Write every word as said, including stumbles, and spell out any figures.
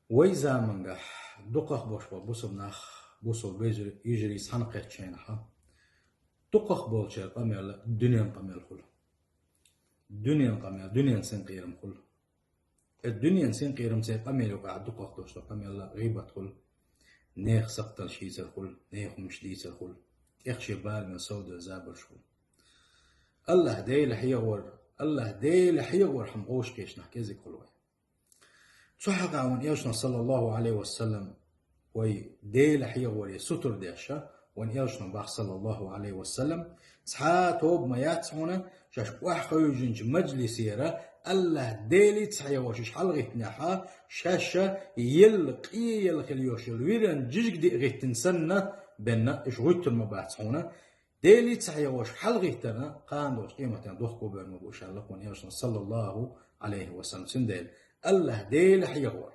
Вай замангахь дукхах болуш болу бусалба нах, бусалба вежарий, йижарий цхьаьна кхетчахьана, дукхах болчеран къамел дуьненан къамел хуьлу. Дуьненан къамел, дуьненан синкъерам хуьлу. Э, дуьненан синкъерамца къамел юкъахь дукхах долуш долу къамел гӀийбат хуьлу, нехан сакхталш йийцар хуьлу, нехан хӀуманаш дийцар хуьлу, тӀех шен барамехь совдевлла забарш хуьлу. АллахӀ Дела хьехавар, АллахӀ Дела хьехавар хьан гӀовшкхечу нах кӀезиг хуьлу вай. Цу хьакъехь вайн Элчано, саллаллаху Ӏалайхи ва саллам, вай Дела хьехаваре сутара деш, вайн Элчано боху, саллаллаху Ӏалайхи ва саллам, цхьа а тоба ма яц хьуна, шаьш охьахевшинчу мажлисера АллахӀ Делица хьехош уьш хьалагӀиттинехь, шаьш елла, къе елла хила йолуш йолу виран жижиг диъ гӀиттина санна, бен уьш гӀуьттур ма бац хьуна, Делица хьехош хьалагӀиттина, кхана долчу къематдийнахь дохко бер ма бу уьш аьлла вайн Элчано, саллаллаху Ӏалайхи ва саллам. Цундела АллахӀ Дела хьехавар,